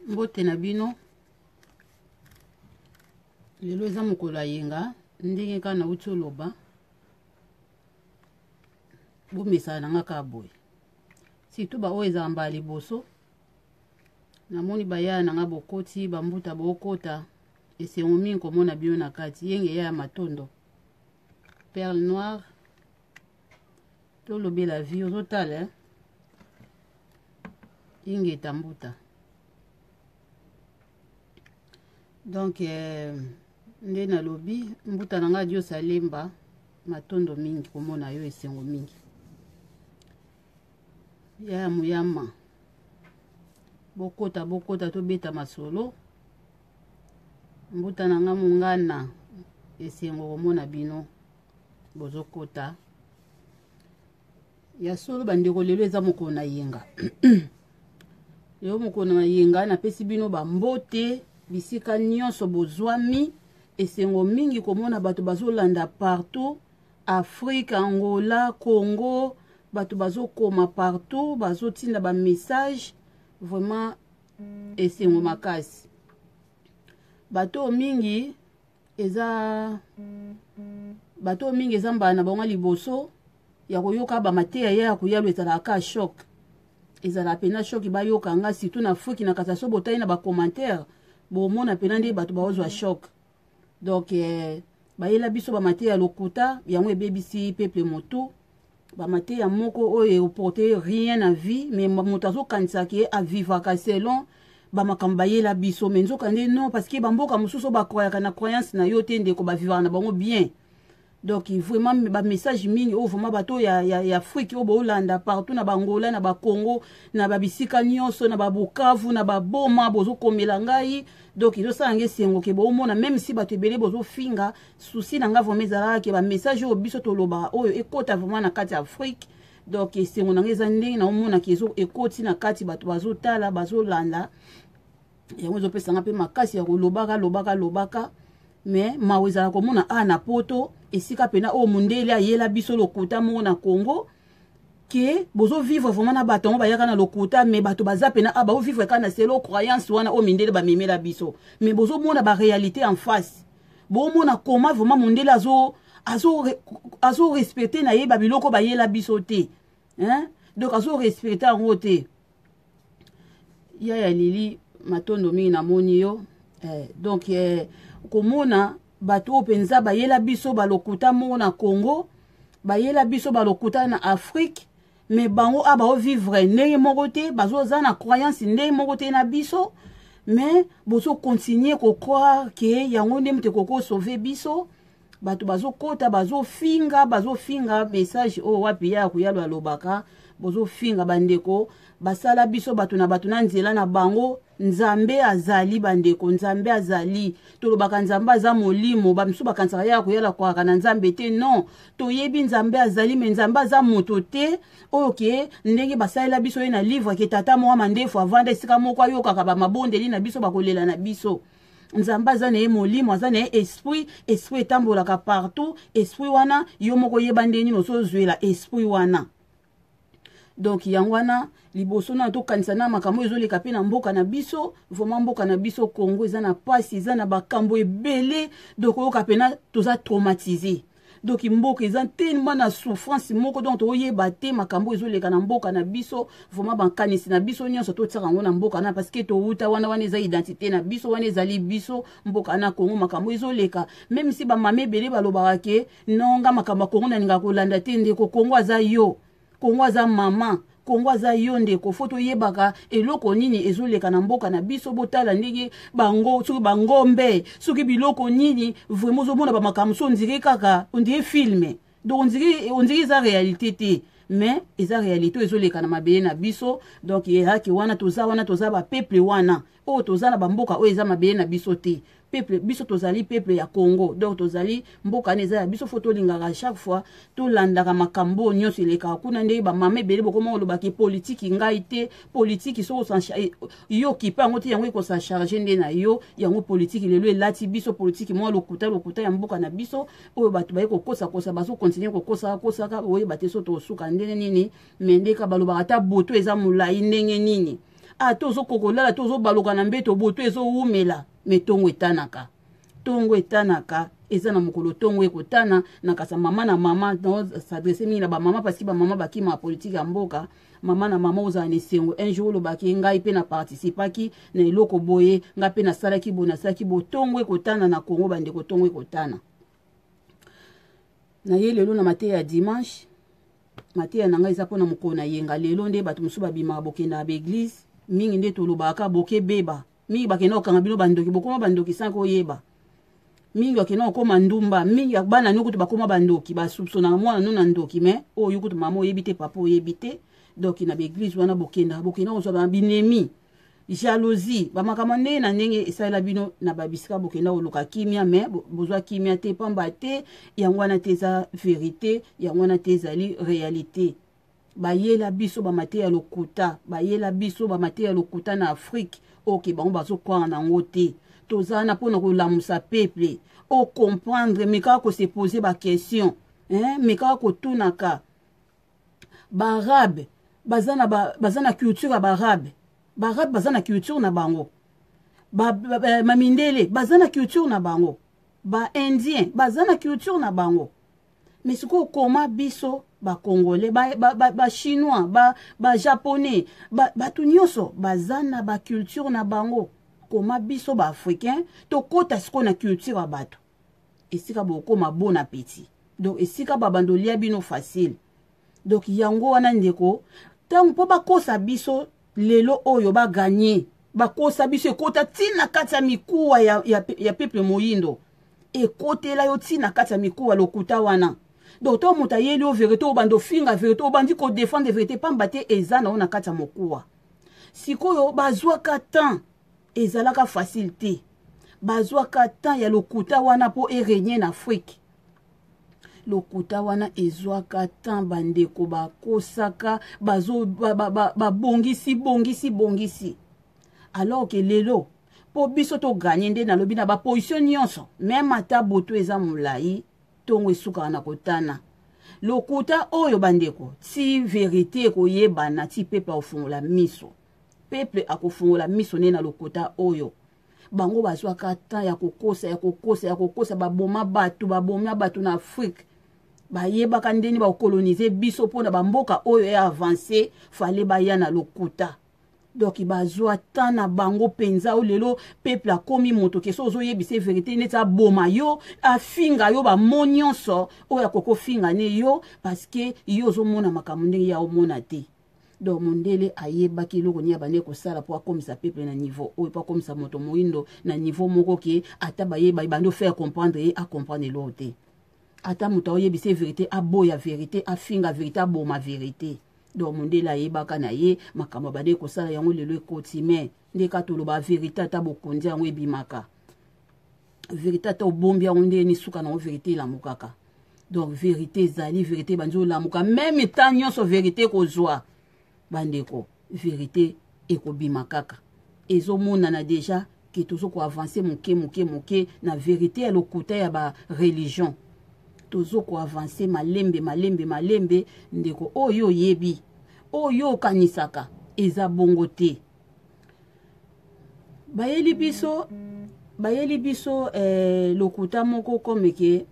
Mbote na bino. Lelo eza mokolo ya yenga, ndenge kaka nauti oloba. Bomesana na nga kaka boye. Surtout ba oyo ezala mbala liboso. Namoni bayaya na nga bokoti, bambuta bokota. Esengo mingi komona bino na kati. Yenge ya matondo. Perle noire. Tolobela vie ozotala eh? Ingeta mbuta. Donc nde nalobi mbuta na nga Dios alemba matondo mingi komona yo esengo mingi. Ya muyama. Bokota bokota tobeta masolo. Mbuta na nga mungana esengo komona bino bozokota. Ya solo bandeko lelo eza mokolo na yenga. Lelo mokolo na yenga napesi bino bambote bisika nyonso bozwami. Esengo mingi komona bato bazolanda partout, Afrique, Angola, Congo, bato bazokoma partout, bazotinda ba message, vraiment esengo makasi. Bato mingi eza bato mingi eza mbala na bango liboso ya koyoka ba mateya ya koyalo ezalaka ka choc, ezalaka pena choc bayoka nga surtout na Afrique na kasa so botali na ba commentaire bomona pena nde bato baozwa choc. Donc bayela biso ba mateya lokuta yango ebebisi peuple motu, ba mateya moko oyo eporte rien na vie, mais moto azokanisa ke avivaka selon ba makambo bayela biso, mais nzoka nde non, parce que ba mboka mosusu ba croyaka na croyance na yo te ndeko, ba vivaka na bango bien. Donc vraiment ba message mingi oyo vraiment bato ya Afrique oyo bolanda partout na Bangola, na ba Congo, na ba bisika nyonso, na ba Bukavu, na ba Boma, bozokomela ngai. Donc ezosala ngai esengo ke bomona même si bato ebele bozofinga, souci na ngai vraiment ezalaka ke ba message oyo biso tolobaka oyo ekota vraiment na kati ya Afrique. Donc esengo na ngai eza ndenge na omona ke ekoti na kati, bato bazotala, bazolanda. Yango ezopesa nga mpe makasi ya kolobaka, lobaka, lobaka. Mais mawa ezala komona a na poto esika pena oyo mondele ayela biso lokuta moko na Congo ke bozo vivre vraiment na bato yango bayaka na lokuta, mais bato baza pena a bao vivre kaka na selo croyance wana oyo mindele bamemela biso, mais bozomona ba réalité en face, bomona comment vraiment mondele azo respecter na ye ba biloko bayela biso te, hein? Donc azo respecter yango te. Yaya Lili matondo mingi namoni yo. Donc komona bato oyo mpenza bayela biso balokuta moko na Congo, bayela biso balokuta na Afrique, mais bango a bao vivre ndenge moko te, bazoza na croyance ndenge moko te na biso, mais bozo continuer ko croire ke yango nde moto ekoki sauver biso. Bato bazokota, bazofinga, bazofinga message oyo wapi ya koyalo alobaka, bozofinga bandeko, basala biso bato na bato na nzela na bango. Nzambe azali bandeko, Nzambe azali, tolobaka Nzambe aza molimo, ba misusu bakanisaka ya koyala kwaka na Nzambe te. Non, toyebi Nzambe azali, mais Nzambe aza moto te oyo ke ndenge basalela biso ye na livre ke tata moko mandefu avanda esika moko ayokaka ba mabondeli na biso, bakolela na biso. Nzambe aza na ye molimo, aza na ye esprit, esprit etambolaka partout, esprit wana yo moko yeba ndenge nini ozozwela esprit wana. Donc yango wana liboso na tokanisa na makambo ezoleka pe na mboka na biso, vraiment mboka na biso Congo eza na pasi, eza na bakambo ebele, donc oyoka pena toza traumatisé. Donc mboka eza tellement na souffrance moko, donc toyeba te makambo ezoleka na mboka na biso, vraiment bakanisi na biso nyonso totiaka yango na mboka na, parce que towuta wana, wana eza identité na biso, wana ezali biso mboka na Congo, makambo ezoleka. Même si ba mama ebele balobaka ke non, nga makambo ya Congo nalingaka kolanda te, ndeko Congo aza yo, Congo aza mama, Congo aza yo ndeko, fo toyebaka eloko nini ezoleka na mboka na biso. Botala ndenge bango, soki bangombe, soki biloko nini, vraiment ozomona ba makambo so ondire kaka, ondire film, donc ondire eza réalité te, mais eza réalité oyo ezoleka na mabele na biso. Donc eyaki wana, toza wana, toza ba peuple wana oyo toza na bamboka oyo eza mabele na biso te. Peuple biso tozali peuple ya Congo, donc tozali mboka wana eza ya biso, fo tolingaka chaque fois tolandaka makambo nyonso elekaka kuna. Ndenge ba mama ebele bokoma kolobaki politique ngai te, politique soki yo okipe yango te, yango ekosa charge nde na yo. Yango politique lelo elati biso politique mwa lokuta, lokuta ya mboka na biso oyo bato baye kokosakosa, bazokontinue kokosaka kosaka, oyeba te so tosuka ndenge nini. Me ndeka balobaka ata boto eza molai ndenge nini, Ata ozokoka kolala te, ozobaluka na mbeto, butu ezowumela, me ntongo etanaka, ntongo etanaka. Eza na mokolo ntongo ekotana na kasa. Mama na mama, s'adresse mingi na bamama parce que bamama bakimaka politike ya mboka. Mama na mama, ozala na esengo un jour olobaki: "Ngai mpe na participaki na eloko boye, ngai mpe nasalaki boye, nasalaki boye." Ntongo ekotana na Kongo, bandeko, ntongo ekotana. Na ye lelo na mateya ya dimanche, mateya na ngai eza mpona mokolo na yenga. Lelo nde bato mosusu babimaka, bokenda na baeglise mingi. Nde tolobaka, bokebeba mingi, bakenda kokanga bino bandoki, bokoma bandoki sans koyeba. Mingi bakenda kokoma ndumba mingi, bana no kutu bakoma bandoki, basoupçonnaka mwana no na ndoki, mais oyo kutu mama oyebi te, papa oyebi te. Donc na baeglise wana bokenda, bokenda kozwa binemi, jalousie, bamakambo ndenge na ndenge esalela bino na babisika bokenda koluka kimia, mais bozwa kimia te, pamba te yango wana te eza vérité, yango wana te ezali réalité. Bayela biso bamateya lokuta, bayela biso bamateya lokuta na Afrique. Oke bango bazokwanga nango te. Toza na mpona kolamusa peuple, ocomprendre, mais kaka kose poser baquestion, mais kaka kotunaka. Baarabe baza na, ba, baza na culture ya baarabe, baarabe baza na culture na bango, bamindele baza na culture na bango, baindien baza na culture na bango. Mais sikoyo koma biso bacongolais, bachinois, bajaponais, bato nyonso baza na baculture na bango, koma biso baafricain tokɔta sikoyo na culture ya bato? Esika bokóma bon appétit, donc esika babanda olia bino facile. Donc yango wana, ndeko, ntango mpo bakosa biso lelo oyo, baganye, bakosa biso, ekota ntina kati ya mikuwa ya peuple moyindo, ekotela yo ntina kati ya mikuwa lokuta wana. Donc to moto ayeli yo vérité, obandi ofinga vérité, obandi kodéfendre vérité, pamba te eza na yo na kati ya mokuwa. Sikoyo bazwaka temps, ezalaka facile te, bazwaka temps ya lokuta wana mpo erégner na Afrique. Lokuta wana ezwaka temps, bandeko, bakosaka, babongisi, bongisi, bongisi, alors que lelo mpo biso toganye nde nalobi na baposition nyonso, même ata boto eza molai, ntongo esukaka na kotana. Lokuta oyo, bandeko, ti vérité ekoyebana, ti peuple akofungola miso, peuple akofungola miso nde na lokuta oyo. Bango bazwaka temps ya kokosa, ya kokosa, ya kokosa. Baboma bato, baboma bato na Afrique. Bayebaka ndeni bakolonize biso mpona bamboka oyo ya avance, fallait baya na lokuta. Donc bazwa temps na bango mpenza. Oyo lelo peuple akomi moto ke so ozoyebisa vérité, neti aboma yo, afinga yo bamo nyonso oyo akoki ofinga ne yo, parce que yo ozomona makambo ndenge ya omona te. Donc mondele ayebaki eloko nini abandi kosala mpo akomisa peuple na niveau oyo, mpo akomisa moto moyindo na niveau moko ke ata bayeba, ebandi ofaire comprendre ye, acomprendre eloko te. Ata moto aoyebisa vérité, aboya vérité, afinga vérité, aboma vérité. Donc mondele ayebaka na ye makambo abandi kosala yango. Lelo ekoti, mais nde ka toloba vérité, ata bokonzi yango ebimaka, vérité ata obombi yango ndenge ni, suka nango vérité elamukaka. Donc vérité ezali, vérité ebandi olamuka. Même temps nyonso vérité kozwa, bandeko, vérité ekobima kaka. Ezomonana déjà ke tozo koavance moke moke moke na vérité ya lokuta ya bareligion. Tozo koavance malembe malembe malembe. Ndeko, oyo oyebi, oyo okanisaka eza bongo te. Bayeli biso lokuta moko comme ke.